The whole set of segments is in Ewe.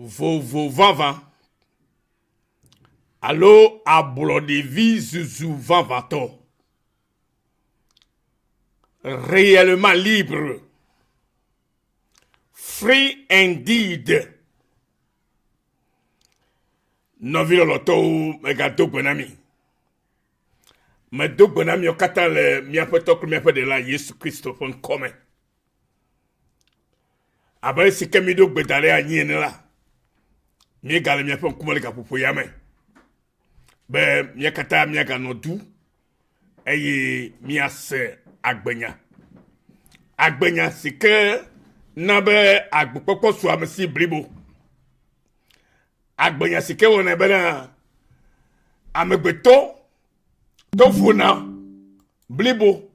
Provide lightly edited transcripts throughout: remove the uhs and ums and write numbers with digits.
Vovo vavã alo ablɔɖevi zuzu vavãtɔ. Réellement libre. Free indeed. Nɔvi lɔlɔtɔwo megado gbe na mi. Medo gbe na miwo katã le míaƒe Tɔ kple míaƒe Ɖela Yesu Kristo ƒe ŋkɔ me. Abe esi ke míɖo gbe da ɖe anyi ene la, míegale miaƒe ŋkume le gaƒoƒo ya me be mía katã míaganɔ du eye míase agbenya. Agbenya si ke na be agbekpɔkpɔ su ame si blibo. Agbenya si ke wɔnɛ bena amegbetɔ to vona blibo.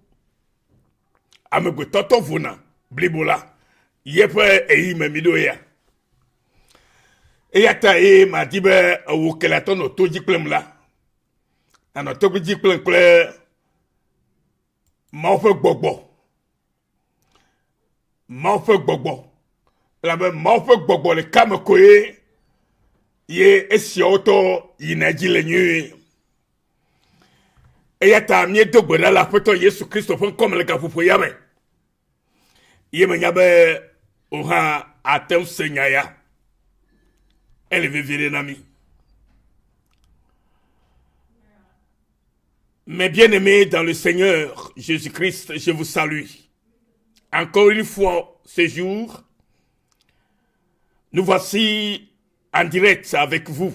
Amegbetɔ tɔ vona blibo la yeƒe ɣeyiɣi me mi ɖo ya. Eya ta ye madi be ewò ke la tɔ nɔ to dzi kplem la, nanɔ to dzi kplem kple Mawu ƒe gbɔgbɔ. Mawu ƒe gbɔgbɔ. Elabe Mawu ƒe gbɔgbɔ ɖeka me koe ye esiawo tɔ yina edzi le nyuie. Eya ta míedo gbe ɖa le Aƒetɔ Yesu Kristo ƒe ŋkɔ me le gaƒoƒo ya me. Ye menya be wò hã ate ŋu se nya ya. Ele vevie ɖe na mí. Mes bien-aimés dans le Seigneur Jésus-Christ, je vous salue. Encore une fois, ce jour, nous voici en direct avec vous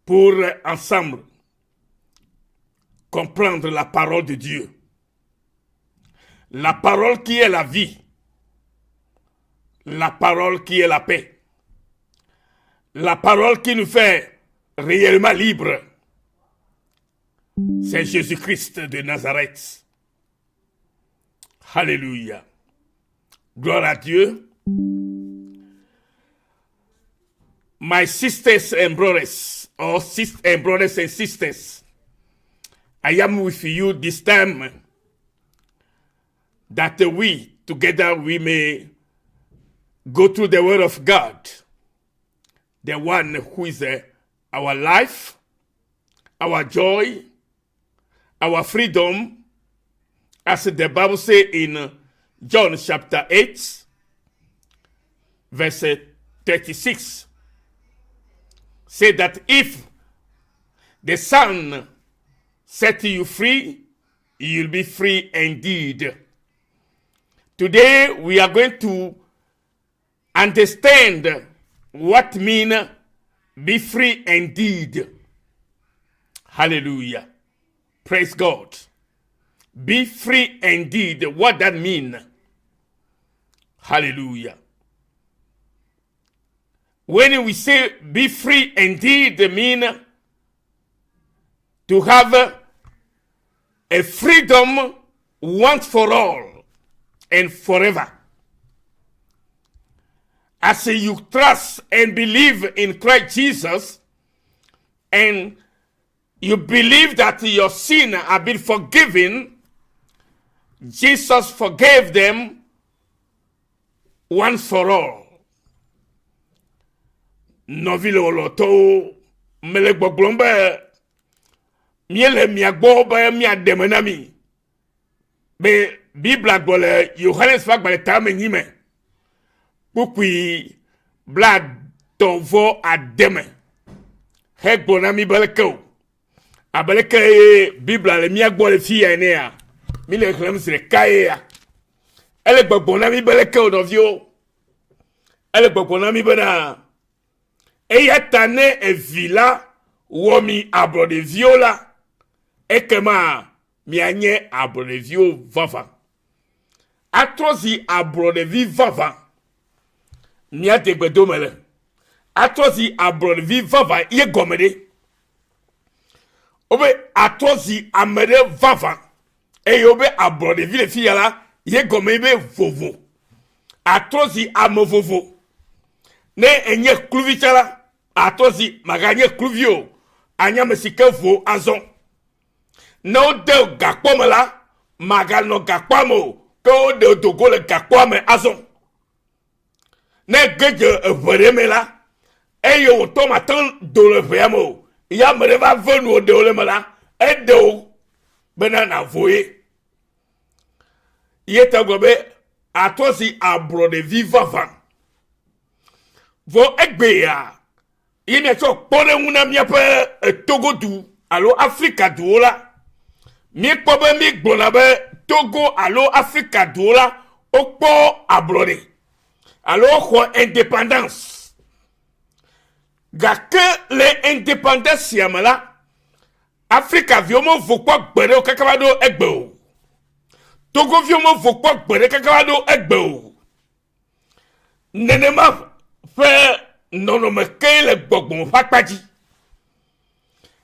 pour ensemble comprendre la parole de Dieu. La parole qui est la vie. La parole qui est la paix. La parole qui nous fait réellement libres. C'est Jésus-Christ de Nazareth. Alléluia. Gloire à Dieu. My sisters and brothers, or sisters and brothers and sisters, I am with you this time that we together we may go through the word of God, the one who is uh, our life, our joy, our freedom, as the Bible says in John chapter 8, verse 36, say that if the Son set you free, you'll be free indeed. Today we are going to understand what mean be free indeed. Hallelujah. Praise God. Be free indeed. What that mean? Hallelujah. When we say be free indeed, mean to have a freedom once for all and forever. As you trust and believe in Christ Jesus, and you believe that your sin have been forgiven, Jesus forgave them once for all. Nɔvi lɔlɔtɔwo, mele gbɔgblɔm be míele mia gbɔ be míaɖe me na mi be Biblia gblɔ le Yohanes ƒe agbalẽ tame nyi me kpukpui blatɔ̃ vɔ ade me hegblɔ na mi be leke o abe leke ye Biblia le mía gbɔ le fi ya enea mi le xlẽm zi ɖeka ye ya ele gbɔgblɔ na mi be leke o nɔviwo ele gbɔgblɔ na mi bena Eya ta ne evi la wɔ mi ablɔɖeviwo la, ekema mianye ablɔɖeviwo vavã. Atrɔ zi ablɔɖevi vavã mía degbedome le. Atrɔ zi ablɔɖevi vavã ye gɔme ɖe. Wobe atrɔ zi ame ɖe vavã eye wobe ablɔɖevi le fi ya la ye gɔme be vovo. Atrɔ zi ame vovo. Ne enye kluvi tsã la, atrɔ zi maganye kluvi o, anye ame si ke vo azɔ. Ne wode gakpɔ me la, maganɔ gakpɔa me o, ke woɖe do go le gakpɔa me azɔ. Ne ege dze eʋe ɖe me la, eye wòtɔ mate ŋu do le ʋea me o, ya ame ɖe va ve nu wòɖe wò le eme la, eɖe wò bena nàvo ye. Ye ta gblɔ be atrɔ zi ablɔɖevi vavã. Vɔ egbea ye míatsɔ kpɔɖeŋu na míaƒe Togo du alo Afrika duwo la, míekpɔ be míegblɔna be Togo alo Afrika duwo la wokpɔ ablɔɖe alo woxɔ indépendance. Gake le indépendance sia me la, Afrika viwo mevo kpɔ gbeɖe o kaka va ɖo egbe o. Togoviwo mevo kpɔ gbeɖe kaka va ɖo egbe o. Nenema ƒe nɔnɔme kee le gbɔgbɔ ƒe akpa dzi.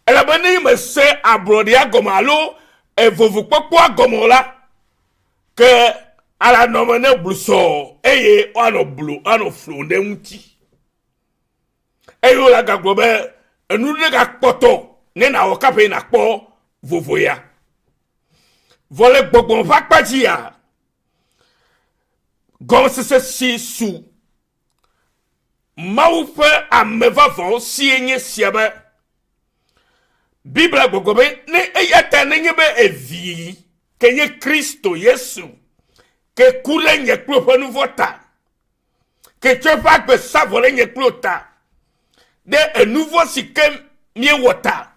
Elabe ne mese ablɔɖea gɔme alo evovokpɔkpɔa gɔme o la, ke ala nɔ me ne blusɔ eye woanɔ blu anɔ flu ɖe ŋuti. Eye wole gagblɔ be enu ɖe gakpɔtɔ ne nàwɔ kaƒe nàkpɔ vovo ya. Vɔ le gbɔgbɔ ƒe akpa dzia, Gɔmesese si su Mawu ƒe ame vavãwo sie nye sia be Biblia gbɔgblɔ be ne eya ta nenye be evi ke nye Kristo Yesu ke ku ɖe nye kple ƒe nu vɔ̃ ta, ke tsɔ eƒe agbe sa vɔ ɖe nye kple ta ɖe enu vɔ̃ si ke míewɔ ta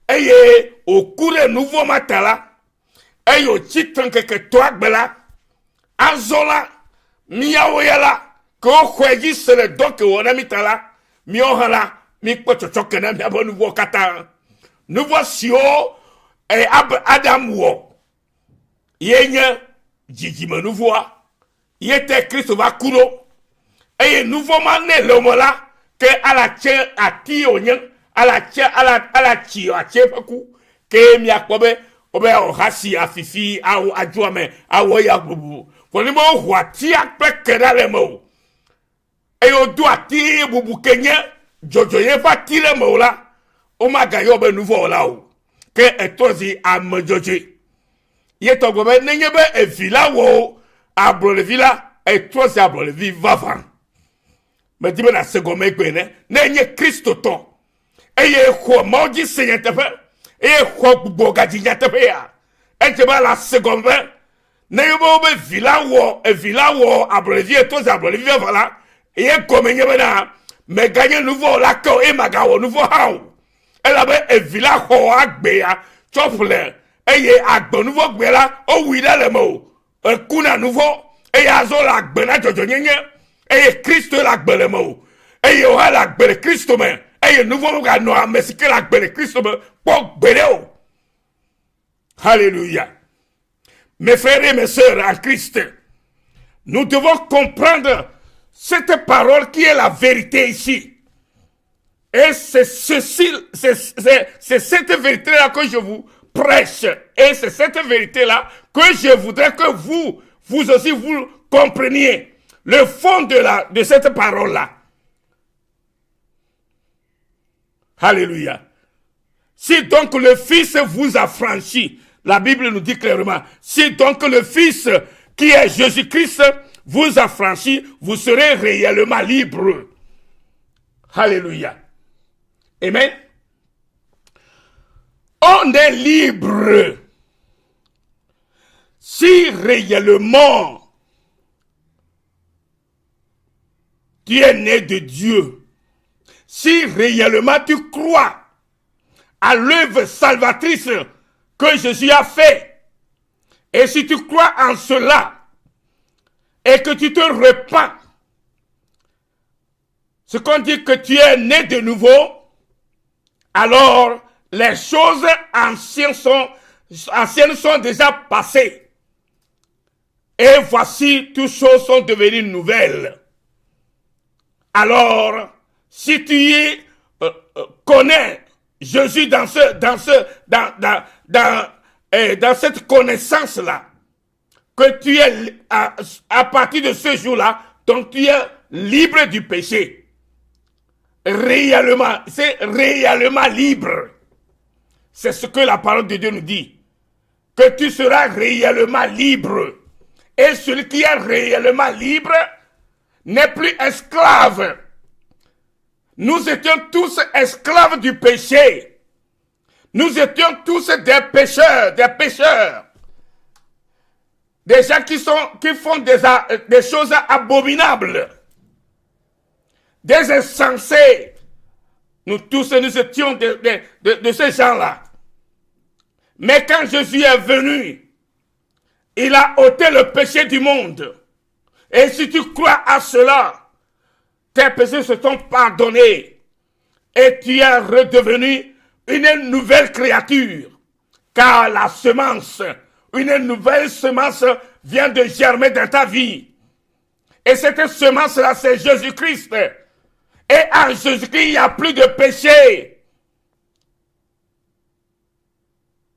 eye wòku ɖe nu vɔ̃ ma ta la, eye wòtsi tre ŋkeke etɔ̃a gbe la, azɔ la, míawo ya la, ke woxɔe dzi se le dɔ ke wòwɔ na mí ta la, míawo hã la, míkpɔ tsɔtsɔke na míaƒe nu vɔ̃wo katã. Nu vɔ̃ siwo eh, Adam wɔ ye nye dzidzime nu vɔ̃a. Ye te Kristo va ku ɖo. Eye nu vɔ̃ ma ne le wo me la, ke ala tse ati wònye, ala tse ala ala tsi atse ƒe ku. Ke miakpɔ be wobe awɔ hasi afifi awɔ adzo ame awɔ eya bubu. Vɔ ne mewoho atia kple ke ɖa le eme o, eye wodo ati bubu ke nye dzɔdzɔenye ƒe ati ɖe eme o la, womagayɔ be nuvɔ̃wɔla o, ke etrɔ zi ame dzɔdzɔe. Ye tɔ gblɔ be nenye be evi la wɔ wo ablɔɖevi la, etrɔ zi ablɔɖevi vavã. Medi be nàse gɔme egbe ne ne enye Kristotɔ eye xɔ Mawu dzi se nyateƒe eye xɔ gbugbɔ gadzi nyateƒe ya, edze be ala se gɔme be Ne ye be wobe vi la wɔ evi la wɔ ablɔɖevi eto zi ablɔɖevi vava la, ye gɔme nye bena meganye nuvɔ̃wɔla ke o eye magawɔ nuvɔ̃ hã o. Elabe evi la xɔ agbea tsɔ ƒle eye agbe nuvɔ̃ gbea la wowui ɖa le eme o. Eku na nuvɔ̃ eye azɔ le agbe na dzɔdzɔnyenye eye Kristo le agbe le eme o. Eye wò hã le agbe le Kristo me eye nuvɔ̃ meganɔ ame si ke le agbe le Kristo me kpɔ gbeɖe o. Alléluia. Mes frères et mes sœurs en Christ, nous devons comprendre cette parole qui est la vérité ici. Et c'est ceci, c'est cette vérité-là que je vous prêche. Et c'est cette vérité-là que je voudrais que vous, vous aussi, vous compreniez le fond de, la, de cette parole-là. Alléluia. Si donc le Fils vous a franchi, la Bible nous dit clairement, si donc le Fils qui est Jésus-Christ vous a franchi, vous serez réellement libre. Alléluia. Amen. On est libre si réellement tu es né de Dieu, si réellement tu crois à l'œuvre salvatrice que Jésus a fait, et si tu crois en cela, et que tu te repens, ce qu'on dit que tu es né de nouveau, alors les choses anciennes sont, anciennes sont déjà passées. Et voici, toutes choses sont devenues nouvelles. Alors, si tu y euh, euh, connais Jésus dans ce, dans ce, dans, dans, dans, euh, dans cette connaissance-là, que tu es à, à partir de ce jour-là, donc tu es libre du péché. Réellement, c'est réellement libre. C'est ce que la parole de Dieu nous dit. Que tu seras réellement libre. Et celui qui est réellement libre n'est plus esclave. Nous étions tous esclaves du péché. Nous étions tous des pécheurs, des pécheurs. Des gens qui, sont, qui font des, des choses abominables. Des insensés. Nous tous, nous étions de, de, de, de ces gens-là. Mais quand Jésus est venu, il a ôté le péché du monde. Et si tu crois à cela, tes péchés se sont pardonnés. Et tu es redevenu une nouvelle créature. Car la semence, une nouvelle semence vient de germer dans ta vie. Et cette semence-là, c'est Jésus-Christ. Et en Jésus-Christ, il n'y a plus de péché.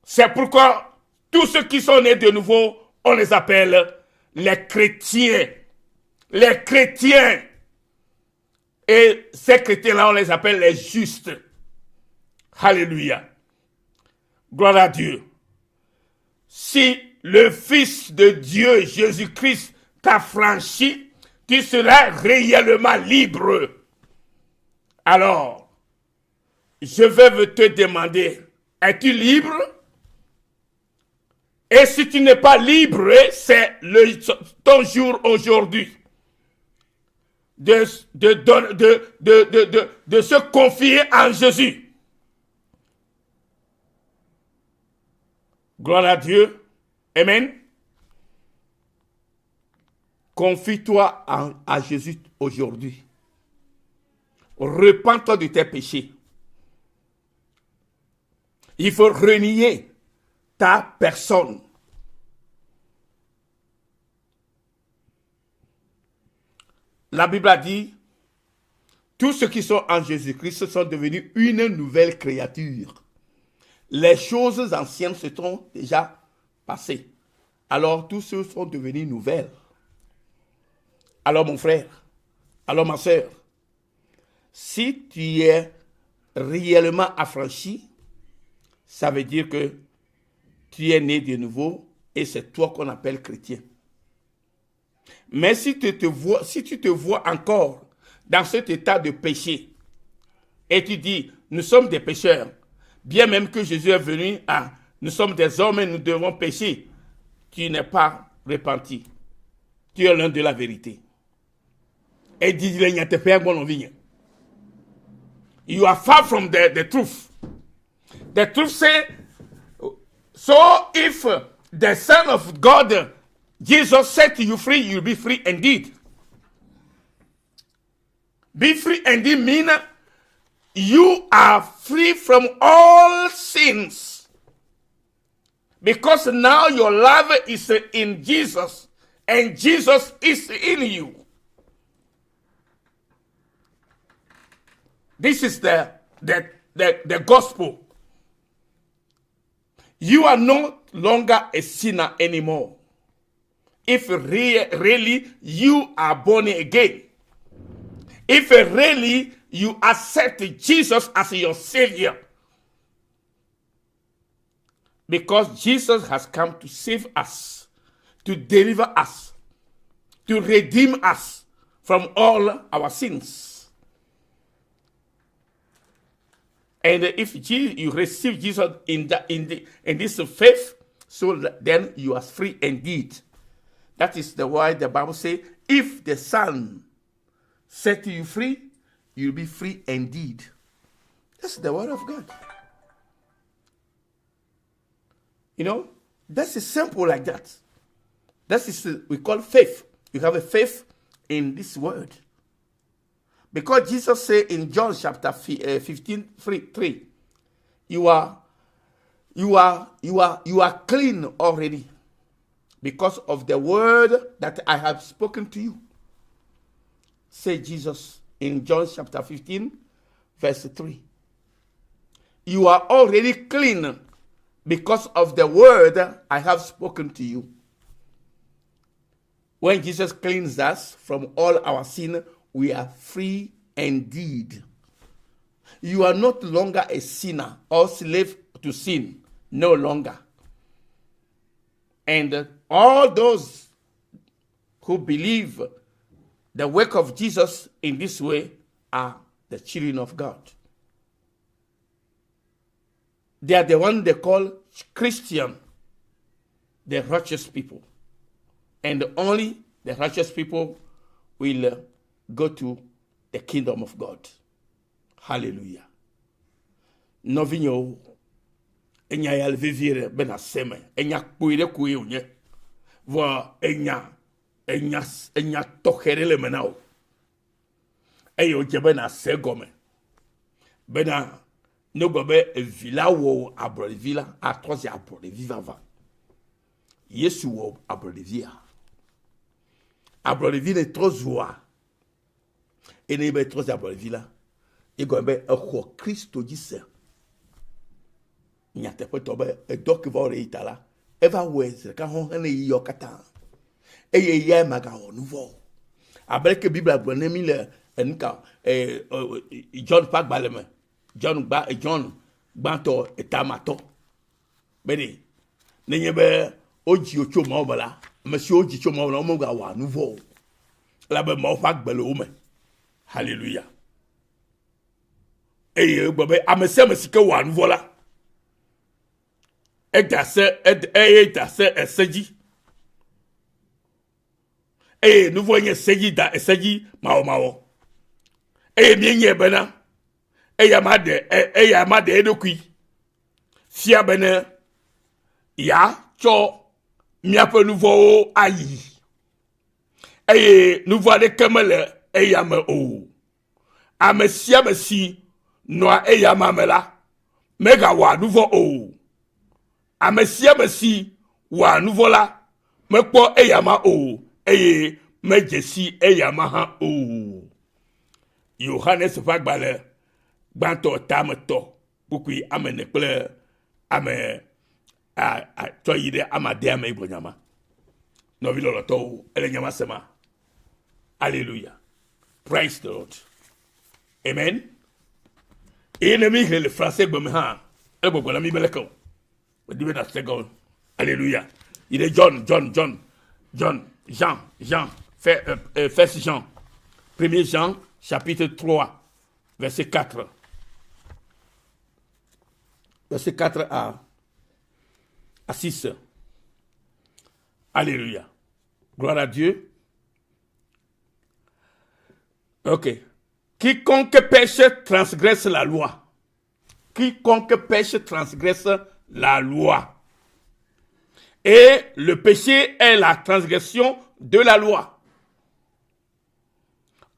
C'est pourquoi tous ceux qui sont nés de nouveau, on les appelle les chrétiens. Les chrétiens. Et ces chrétiens-là, on les appelle les justes. Alléluia. Gloire à Dieu. Si le Fils de Dieu, Jésus-Christ, t'a franchi, tu seras réellement libre. Alors, je vais te demander, es-tu libre? Et si tu n'es pas libre, c'est ton jour aujourd'hui de, de, de, de, se confier en Jésus. Gloire à Dieu. Amen. Confie-toi à Jésus aujourd'hui. Repends-toi de tes péchés. Il faut renier ta personne. La Bible a dit, tous ceux qui sont en Jésus-Christ sont devenus une nouvelle créature. Les choses anciennes se sont déjà passées. Alors tous ceux sont devenus nouvelles. Alors mon frère, alors ma soeur, si tu es réellement affranchi, ça veut dire que tu es né de nouveau et c'est toi qu'on appelle chrétien. Mais si tu te vois, si tu te vois encore dans cet état de péché et tu dis, nous sommes des pécheurs, bien même que Jésus est venu à, nous sommes des hommes et nous devons pécher, tu n'es pas repenti. Tu es l'un de la vérité. Et dit, You are far from the, the truth. The truth say, so if the Son of God, Jesus set you free, you'll be free indeed. Be free indeed mean you are free from all sins. Because now your life is in Jesus and Jesus is in you. This is the, the, the, the gospel. You are no longer a sinner anymore. If re- really you are born again, if really you accept Jesus as your savior, because Jesus has come to save us, to deliver us, to redeem us from all our sins. And if you receive Jesus in, the, in, the, in this faith, so then you are free indeed. That is the why the Bible says, if the Son set you free, you'll be free indeed. That's the word of God. You know, that's as simple like that. That is we call faith. You have a faith in this word. Because Jesus said in John chapter 15, 3, 3, you are you are you are you are clean already because of the word that I have spoken to you. Say Jesus in John chapter 15, verse 3. You are already clean because of the word I have spoken to you. When Jesus cleans us from all our sin, we are free indeed. You are not longer a sinner or slave to sin. No longer. And all those who believe The work of Jesus in this way are the children of God. They are the one they call Christian, the righteous people. And only the righteous people will uh, go to the kingdom of God. Hallelujah. Nɔvinyewo, enya ya le vevie ɖe be nàse me. Enya kpui ɖe koe wònye. Vɔ enya, enya, enya tɔxɛ ɖe le eme na wò. Eye wòdze be nàse egɔme bena ne wogblɔ be evi la wɔ wò ablɔɖevi la, atrɔ zi ablɔɖevi vavã. Yesu wɔ ablɔɖevia. Ablɔɖevi ne trɔ zua, eye ne be trɔ zi ablɔɖevi la, egɔme be exɔ Kristo dzi se. Nyateƒetɔ be edɔ ke va wɔ ɖe yi ta la, eva wɔe zi ɖeka hɔn hene yi yɔ katã. Eye eyae magawɔ nu vɔ̃ o. Abe leke Biblia gblɔ ne mí le enuka e, e, John ƒe agbalẽ me, John gba John gbãtɔ etamatɔ be ɖe nenye be wodzi wò tso Mawu me la, ame siwo wodzi tso Mawu me la, womegawɔa nu vɔ̃ o. Elabe Mawu ƒe agbe le wo me. Haleluya. Eye egblɔ be ame sia ame si ke wɔa nu vɔ̃ la, eda se eye da se ese dzi. Eye nu vɔ̃ nye se dzi da ese dzi mawɔmawɔ. Eye míenyae bena eya ma ɖe eya ma ɖe eɖokui fia bene yeatsɔ míaƒe nu vɔ̃wo ayi. Eye nu vɔ̃ aɖeke mele eya me o. Ame sia ame si nɔa eyama me la, megawɔa nu vɔ̃ o. Ame sia ame si wɔa nu vɔ̃ la, mekpɔ eyama o, eye medze si eyama hã o. Yohanes ƒe agbalẽ gbãtɔ tametɔ kpukpui ame ene kple ame tsɔ yi ɖe ame adea me gblɔ nya ma. Nɔvi lɔlɔtɔwo, ele nya ma sema? Alléluia. Praise the Lord. Amen. Eye ne mi xlẽ le français gbe me hã, egbɔgblɔ na mi be leke o. Medi be nàse gɔme. Alléluia. Yi ɖe John, John, John, John, Jean, Jean, fait, euh, euh, First Jean. Premier Jean, chapitre 3, verset 4. Verset 4 à, à 6. Alléluia. Gloire à Dieu. Ok. Quiconque pêche transgresse la loi. Quiconque pêche transgresse la loi. Et le péché est la transgression de la loi.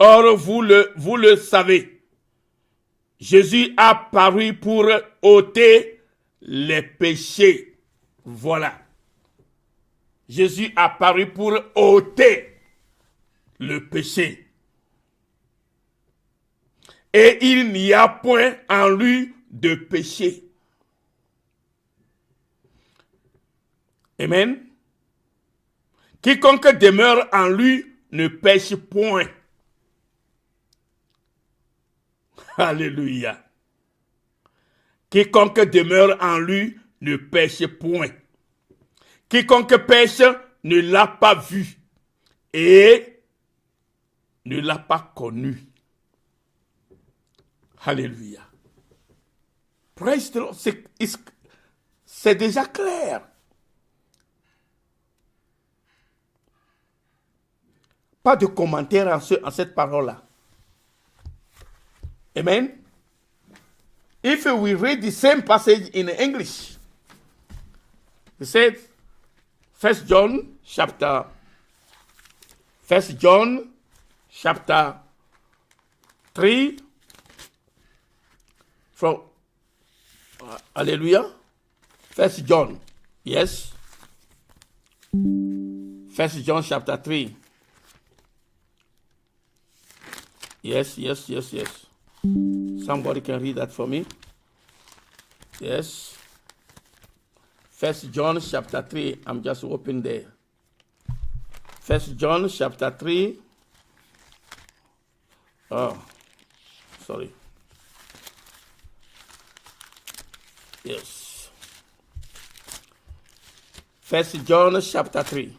Or, vous le, vous le savez, Jésus a paru pour ôter les péchés. Voilà. Jésus a paru pour ôter le péché. Et il n'y a point en lui de péché. Amen. Quiconque demeure en lui ne pêche point. Alléluia. Quiconque demeure en lui ne pêche point. Quiconque pêche ne l'a pas vu et ne l'a pas connu. Alléluia. Praise the Lord. C'est déjà clair. Pas de commentaire en, ce, en cette parole-là. Amen. If we read the same passage in English, he said, First John chapter, First John chapter 3, from uh, Hallelujah. First John, yes. First John chapter 3. Yes, yes, yes, yes. Somebody can read that for me. Yes. First John chapter 3. I'm just open there. First John chapter 3. Oh, sorry. Yes. First John chapter 3,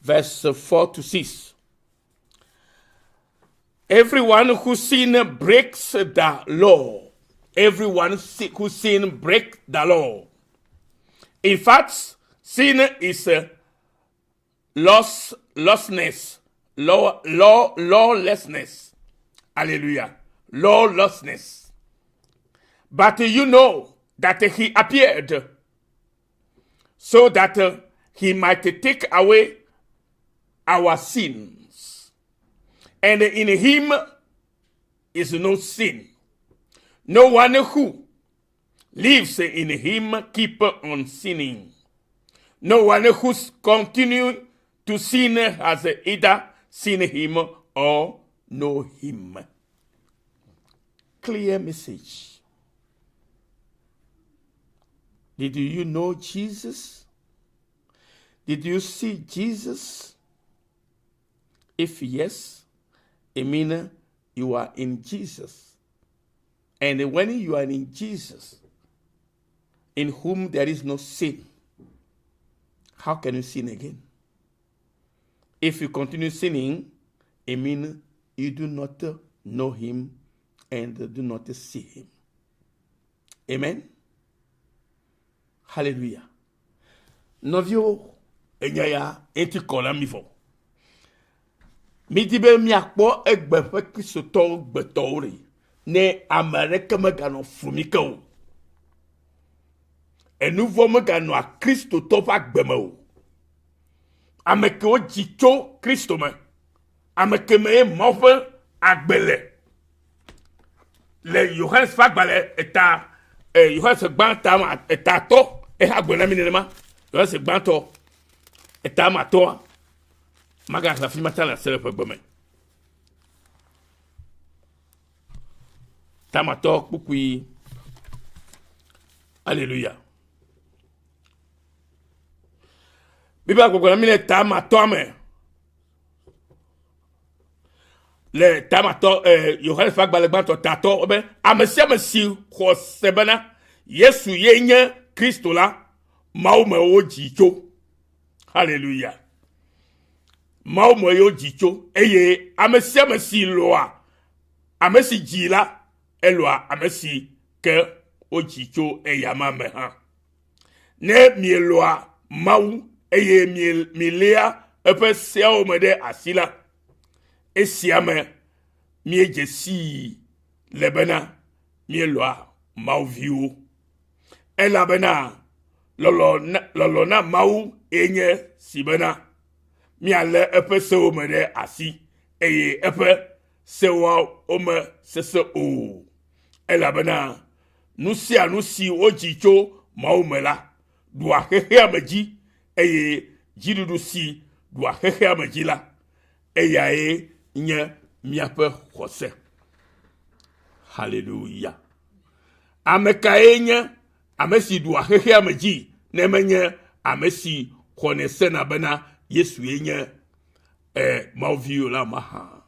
verse 4 to 6. Everyone who sin breaks the law. Everyone who sin break the law. In fact, sin is loss, lostness, law, law, lawlessness. Hallelujah. Lawlessness. But you know that he appeared so that he might take away our sins. And in him is no sin. No one who lives in him keep on sinning. No one who continue to sin has either seen him or know him. Clear message. Did you know Jesus? Did you see Jesus? If yes, it means you are in Jesus. And when you are in Jesus, in whom there is no sin, how can you sin again? If you continue sinning, it means you do not know him and do not see him. Amen. Hallelujah. Nɔviwo, enya ya enti kɔ na mi vɔ. Midi be miakpɔ egbe ƒe Kristotɔwo gbetɔwo ɖe ne ame aɖeke meganɔ flu mi ke o. Enuvɔ meganɔa Kristotɔ ƒe agbe me o. Ame kewo dzi tso Kristo me, ame ke mee Mawu ƒe agbe le. Le Yohanes ƒe agbalẽ eta eh, Yohanes gbãtɔ etatɔ eha gblɔ na mi nenema. Yohanes gbãtɔ eta matɔa magaxlẽ afi ma ta le ase le ƒe gbe me. Tamatɔ kpukpui. Alléluia. Biblia gbɔgblɔ na mi le tamatɔa me. Le tamatɔ eh, Yohanes ƒe agbalẽ gbãtɔ tatɔ be ame sia ame si xɔ se bena Yesu ye nye Kristo la, Mawu me wodzi tso. Hallelujah. Mawu me wodzi tso eye ame sia ame si lɔa ame si dzi la, elɔa ame si ke wodzi tso eyama me hã. Ne mielɔa Mawu eye mieléa eƒe seawo me ɖe asi la, esia me míedze sii le bena míelɔa Mawu viwo. Elabena lɔlɔ̃ na Mawu ye nye si bena míalé eƒe sewo me ɖe asi eye eƒe sewoawo me sese o. Elabena nu sia nu si wodzi tso Mawu me la ɖua xexea me dzi eye dziɖuɖu si ɖua xexea me dzi la, eyae nye míaƒe xɔse. Haleluya. Ame kae nye ame si ɖua xexea me dzi ne menye ame si xɔnɛ sena bena Yesue nye eh, Mawu vi la mahã?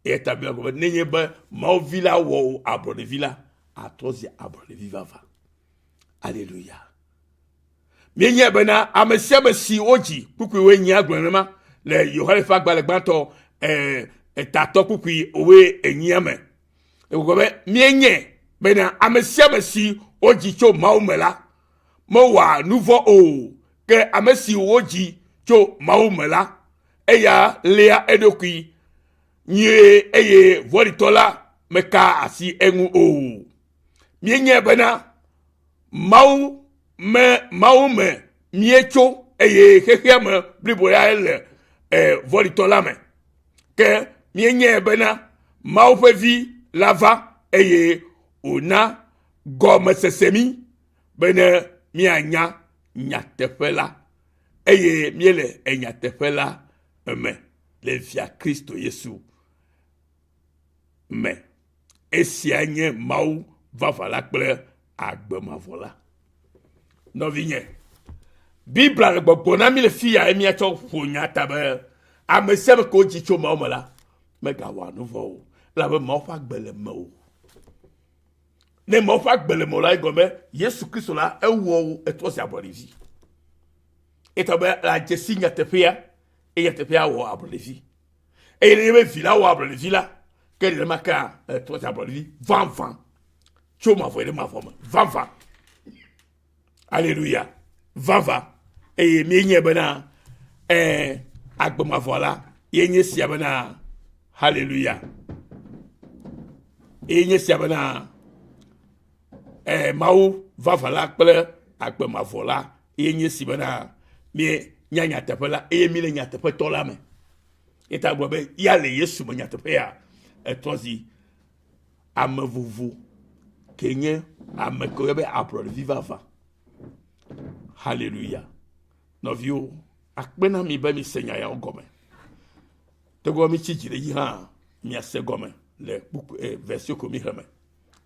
Eya ta Biblia gblɔ be nenye be Mawu vi la wɔ wò ablɔɖevi la, àtrɔ zi ablɔɖevi vavã. Aleluya. Míenyae bena ame sia ame si wodzi kpukpui woe nyia gblɔ nenema le Yohanes ƒe agbalẽ gbãtɔ eh, etatɔ kpukpui woe enyia me. Egblɔ be míenyae bena ame sia ame si wodzi tso Mawu me la mewɔa nu vɔ̃ o, ke ame si wodzi tso Mawu me la, eya léa eɖokui nyuie eye vɔ̃ɖitɔ la mekaa asi eŋu o. Míenyae bena Mawu me Mawu me míetso eye xexea me blibo ya le e, vɔ̃ɖitɔ la me. Ke míenyae bena Mawu ƒe vi la va eye wòna gɔmesese mí bene míanya nyateƒe la eye míele nyateƒe la me le Via Kristo Yesu me. Esia nye Mawu vavã la kple agbe mavɔ la. Nɔvinye, Biblia le gbɔgblɔ na mí le fi ya míatsɔ ƒo nya ta be ame sia ame ke wodzi tso Mawu me la megawɔa nu vɔ̃ o, elabe Mawu ƒe agbe le mewò. Ne Mawu ƒe agbe le mewò la, egɔme be Yesu Kristo la ewɔ wò etrɔ zi ablɔɖevi. Etɔ be adze si nyateƒea eye nyateƒea wɔ ablɔɖevi. Eye nenye be vi la wɔ ablɔɖevi la, Ke nenema kea etrɔ zi ablɔɖevi vavã tso mavɔ yi ɖe mavɔ me vavã. Aleluya. Vavã. Eye míenyae bena ɛɛ agbe mavɔ la ye nye sia bena haleluya. Ye nye sia bena ɛɛ Mawu vavã la kple agbe mavɔ la ye nye si bena míenya nyateƒe la eye míle nyateƒetɔ la me. Ye ta gblɔ be ya le Yesu me nyateƒea etrɔ zi ame vovo ke nye ame ke woyɔ be ablɔɖevi vavã. Haleluya. Nɔviwo, akpe na mi be mise nya yawo gɔme. Togbɔ mi tsi dzi ɖe edzi hã, miase gɔme le kpukpu eh, version ko mi xlẽ me.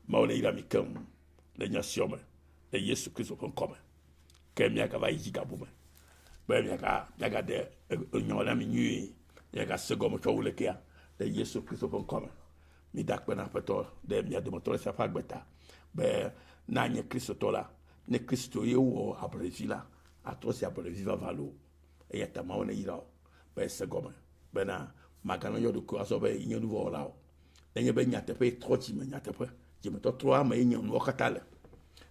Mawu ne yra mi keŋ le nya siawo me le Yesu Kristo ƒe ŋkɔ me. Ke miagava yi dzi gabu me be miaga miagaɖe enyawo na mi nyuie, miagase gɔme tsɔ wu lekea le Yesu Kristo ƒe ŋkɔ me. Mida akpe na Aƒetɔ ɖe mia dometɔ ɖe sia ƒe agbe ta be na nye Kristotɔ la, ne Kristo ye wɔ ablɔɖevi la, atrɔ si ablɔɖevi vavã loo. Eya ta Mawu neyra wò be se gɔme bena màganɔ yɔ ɖokuiwò azɔ be yenye nuvɔ̃wɔla o. Nenye be nyateƒe trɔ dzime nyateƒe, dzimetɔtrɔ ame ye nye nuwo katã le.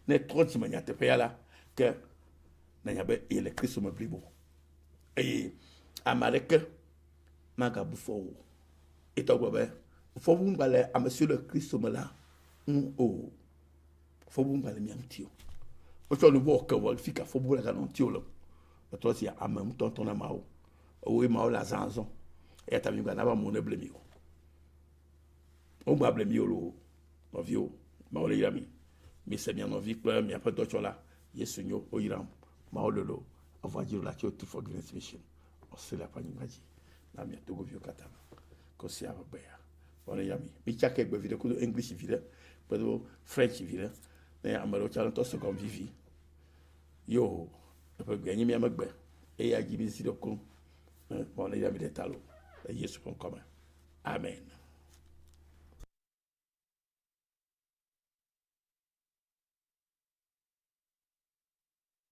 Ne trɔ dzime nyateƒea la, ke nanya be yele Kristo me blibo eye ame aɖeke magabu fɔ wò o. Etɔ gblɔ be, Fɔbubu ŋgba le ame siwo le Kristo me la ŋu o. Fɔbubu ŋgba le mia ŋuti o. Wotsɔ nu vɔ ke wɔ fi ka fɔbubu le ganɔ ŋuti o le. Etrɔ sia ame ŋutɔŋutɔ na Mawu. Ewoe Mawu le azã azɔ. Eya ta mi ŋgba na be amewo neble mi o. Wogba ble mi o loo. Nɔviwo, Mawu le yra mi. Mise mia nɔvi kple miaƒe dɔtsɔla Yesu nyo woyram. Mawu lolo evɔa dziɖula tso True Forgiveness Mission Australia ƒe anyigba dzi na mia Togoviwo katã. Kosia ƒe gbe ya. Mawu ne yra mi. Mitsake gbe viɖe kudo English viɖe kpedo French viɖe ne ame ɖewo tsã ŋutɔ se gɔme vivi. Yo, eƒe gbea nye mía megbe eya dzi mi zi ɖe koŋ. Mawu ne yra mi ɖe ta lo le Yesu ƒe ŋkɔ me. Amen.